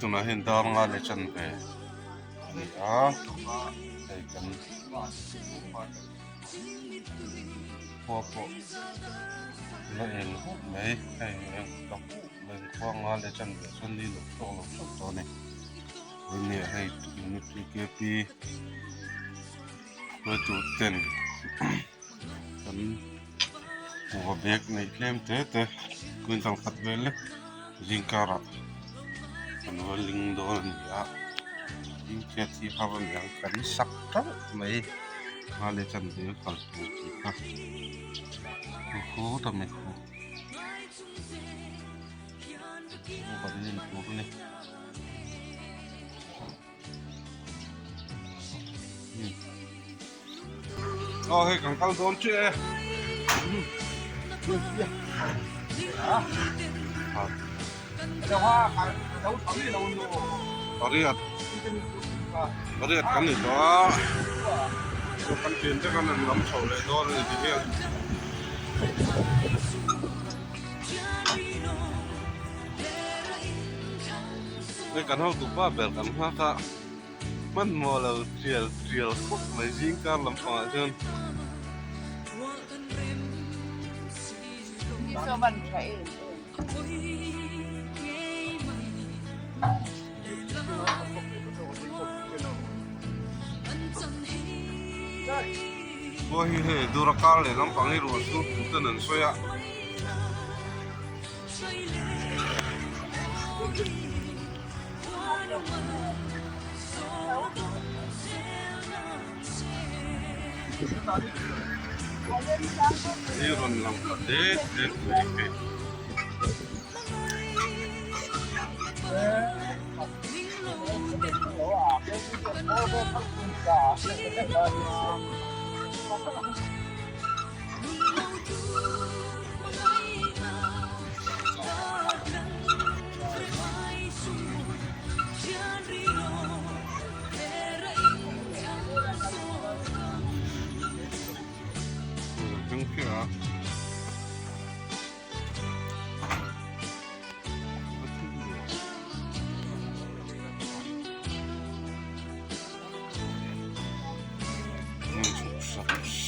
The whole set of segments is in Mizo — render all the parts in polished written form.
tunah hian dar nga leh chanve a ni a hei kan khua pawh la eng vut mai hei eng tak mai khua nga leh chanve chuan ni lo chhuak lo chauh tawh a ni enge hei unit T K P hruaitu ten kan kuhva bag neih tlem te te quintal khat vel lek zing karah kan va ling dawn a ni a tin chhiat hi har a ni ang kan sak teuh mai a leh chanve a kal tur tih kha hu ta mai khu kan en tur a ni. Aw hei kan kal dawn chiah e. Pariat pariat kan ni tawh a kan pian te kan han lam chho leh dawn a ni ti hian. Hei kan hotu pa ber kan nghak a hmanhmawh lo tial tial khawp mai zing kar lampangah chuan. Khua hi hei dura kar leh lampang hi ruah sur tur ten an sawi a. Hi rawn lang ta det det mai hei.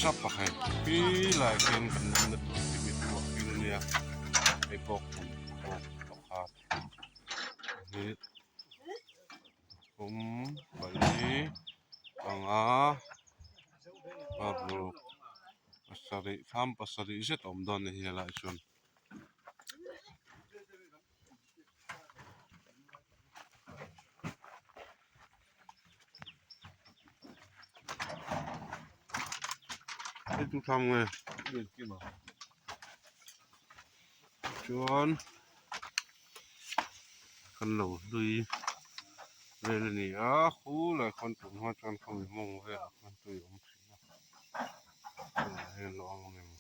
Sap a hei pi lai khian kan la tur hi mi hmuh a nia hei bawk hmun bawk pakhat pahnih pathum pali panga paruk pasarih thlam pasarih zet a awm dawn a ni helaiah chuan. Hei chu thlam nge chuan kan lo hlui vel a ni a khu lai khawn tun hma chuan khami mawng velah khan tui a awm thin a tunah hian lo awm ang em.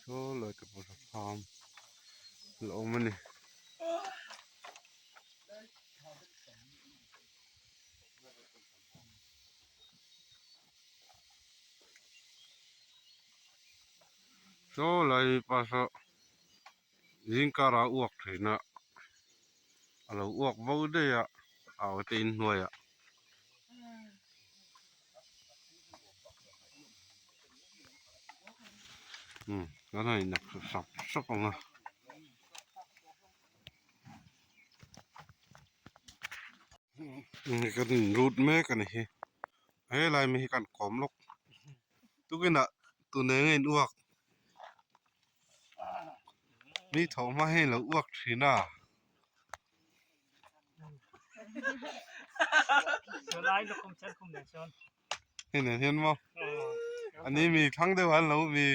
Saw lai te pawh saw farm la awm a ni. Saw lai pa saw zingkara uak thin a a lo uak vo daih a au te inhnuaiah. Kan han inap sap sap ang a kan in lut mek a ni hi helai mi hi kan kawm lawk tukinah tun eng a in uak mi thawh hma hi a lo uak thin a. Hei nen hian maw a ni mi thlang deuh an lo mi.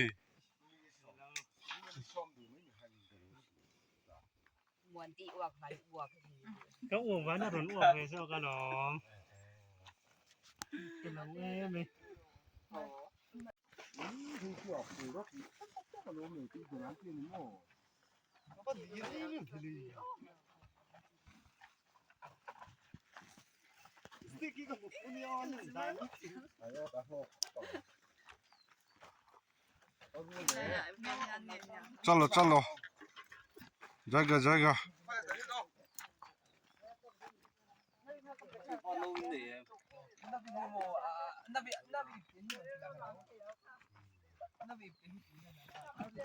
Chalo chalo. Jaiga jaiga.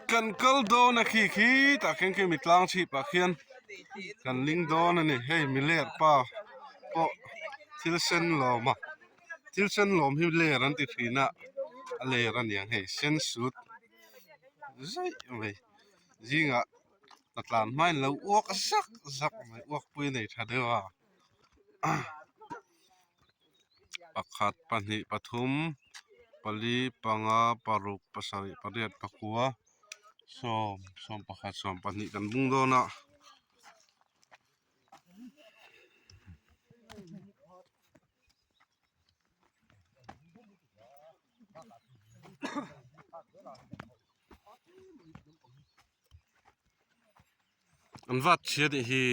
Kan kal dawn a khi khi tah khian khi mi tlang chhip ah khian kan ling dawn a ni hei mi ler pa pawh thil sen lawm a thil sen lawm hi ler an ti thin a a ler a niang hei sen sut zaih mai zingah ka tlan hmain lo uak zak zak mai uak pui a nei tha deuh a pakhat pahnih pathum pali panga paruk pasarih pariat pakua sawm sawm pakhat sawm pahnih kan bung dawn a. An vat chhia tih hi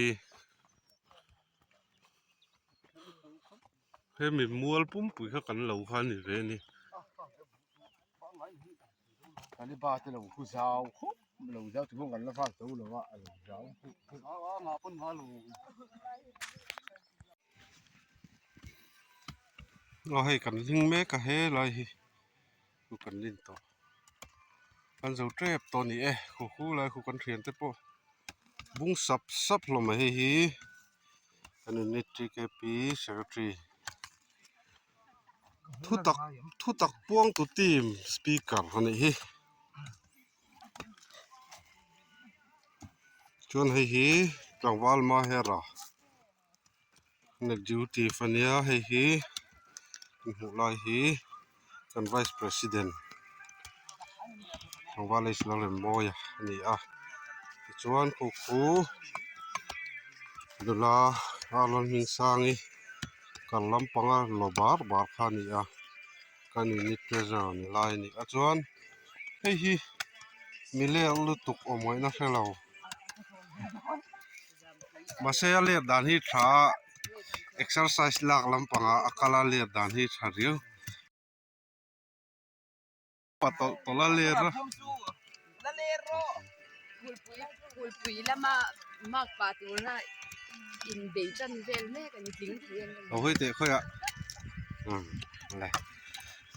hemi mual pumpui kha kan lo kha a ni ve a ni. Aw hei kan hling mek a helai hi chu kan rin tawh kan zo tep tawh a ni e khu khu lai khu kan thian te pawh bung sap sap hlawm a hei hi kan unit TKP secretary thutak thutak puang tu team speaker a nih hi chuan hei hi tlangval mahera. Executive a nia hei hi kan hmuh lai hi kan vice president tlangval h lalremmawia a ni a tichuan khu khu nula lalhmingsangi kal lampanga law bar bar kha a ni a kan unit treasurer ni lai a ni a chuan hei hi milel lutuk awm ngaihna hrelo. Mahse a let dan hi tha a exercise lak lampangah a kal a let dan hi tha riau pa tawlh tawlh a let a. Lo hawi teh khawiah umm le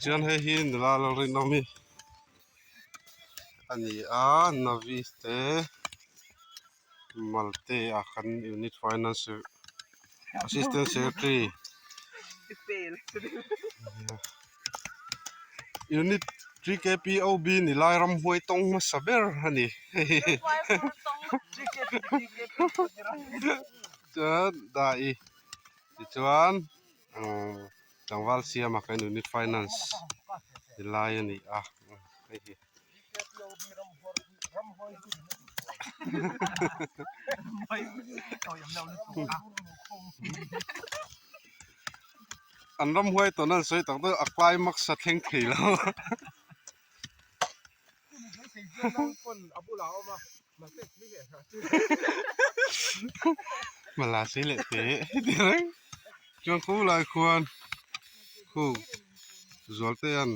chuan hei hi nula Lalrinawmi a ni a novice te. Malte a kan unit finance assistant secretary unit TKPOB ni lai ramhuai tawng hmasa ber a ni chuan dai tichuan umm tlangval siama kan unit finance ni lai a ni a hei hi. An ramhuai tawn an sawi tak deuh a climax a thleng thei lo. Mala sei leh teh ti reng chuan khulai khuan khu Zualtea'n.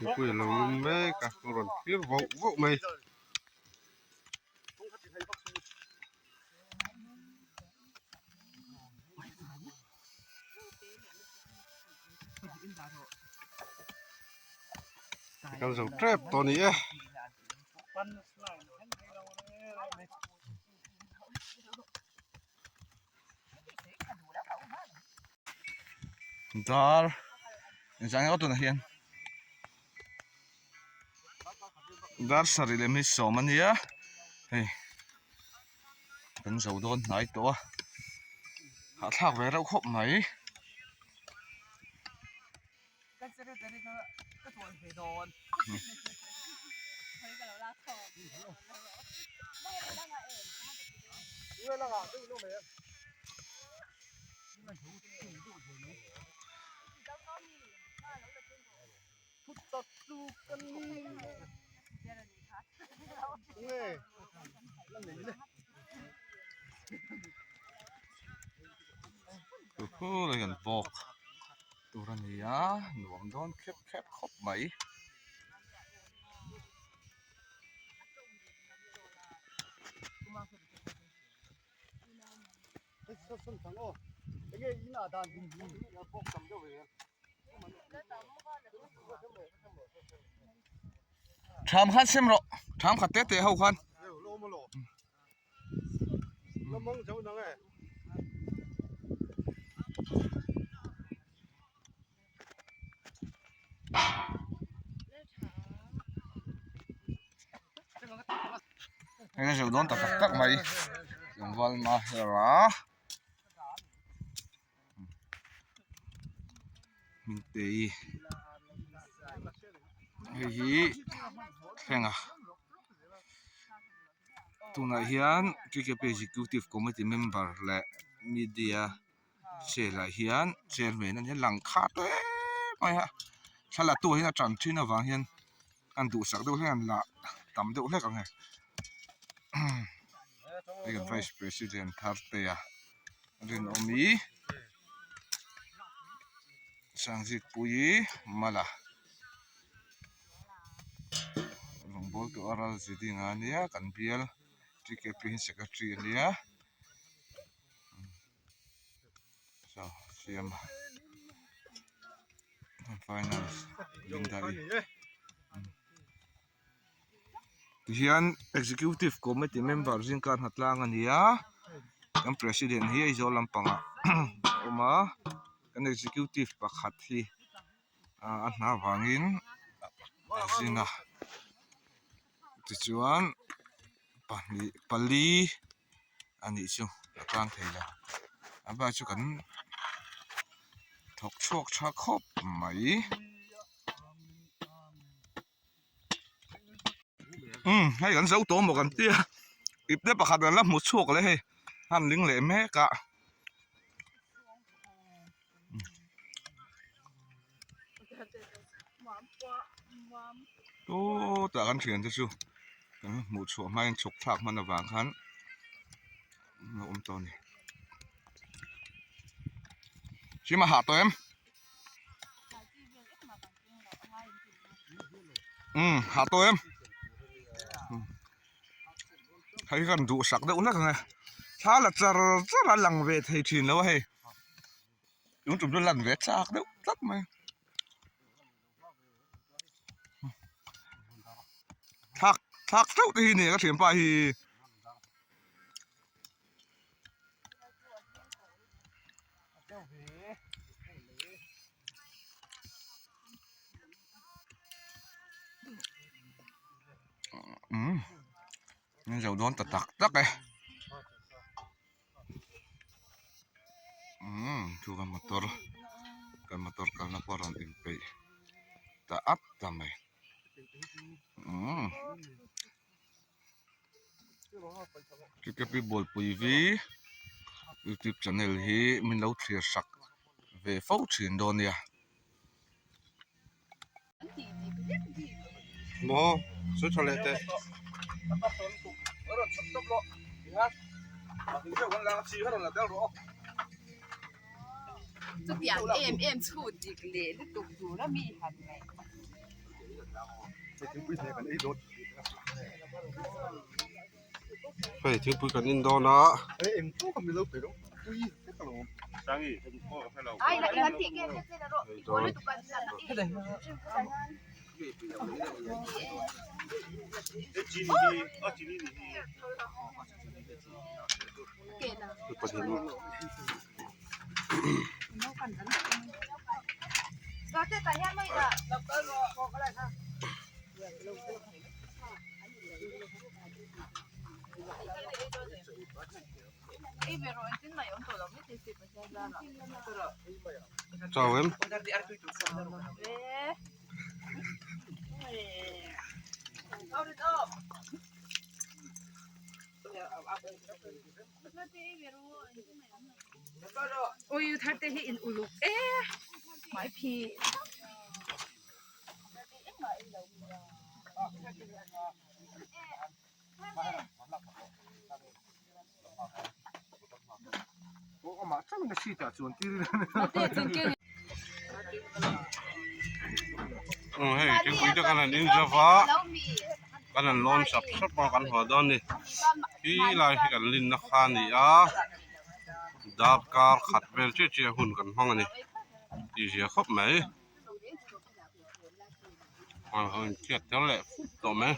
Mipui a lo lum mek a a rawn thlir vauh vauh mai. Kal zo tep tawh a ni e. Dar engzah nge aw tunah hian dar sarih leh mi sawm a nia hei kan zo dawn hnai tawh a hahthlak ve reuh khawp mai. Bawk tur a ni a nuam dawn khep khep khawp mai. Tham khan sem rawh tham khat te te ho khan. Heng a zo dawn tak tak tak mai tlangval mahera hmingtei hei hi thleng a tunah hian tkp executive committee member leh media cell ah hian chairman a nia lang khat em mai a thla la tu ah hian a tan thin avang hian an duhsak deuh hlek a an lah tam deuh hlek ang e hei kan vice president thar te a rinawmi Sangzikpuii mala rawngbawl tu a ral ziding a nia kan bial tkp hi secretary a nia. Saw siam finance Linda i tihian executive committee member zingkar hnatlang a ni a kan president hi Aizawl lampangah a awm a kan executive pakhat hi a hna vangin a zin a tichuan pahnih pali. a nih chu a tlang thei lo a bak chu kan thawk chhuak tha khawp mai umm hei kan zo tawh maw kan tia ip te pakhat an la hmu chhuak leh hei han ling leh mek a. Tawtah kan thian te chu kan hmuh chhuah hmain chhuk thlak hman avang khan a awm tawh a ni. Chima hah tawh em? Umm hah tawh em? Hei kan duhsak deuh hlek ang e. Thla la char char a lang ve thei thin lo a hei. Tun tum chu lan ve chak deuh tlat mai. Thlak thlak teuh te hi nia ka thianpa hi. Umm min zo dawn ta tak tak e umm chu kan motor kan motor kalna pawh a rawn inpeih ta at ta mai umm kkp bualpui vi youtube channel hi min lo thlir sak ve fo thin dawn nia. Maw sawi tha leh teh. Chutiang em em chhut dik leh lutuk tur a mi han ngaih. Hei thingpui kan in dawn a. Chau em. Hei thingpui te kan han in zauh a kan han lawn sap sap a kan haw dawn a ni khi lai hi kan linna kha a ni a. Darkar khat vel chiah chiah hun kan hmang a ni tih zia khawp mai. A han inchhiat tel leh fup tawh mai.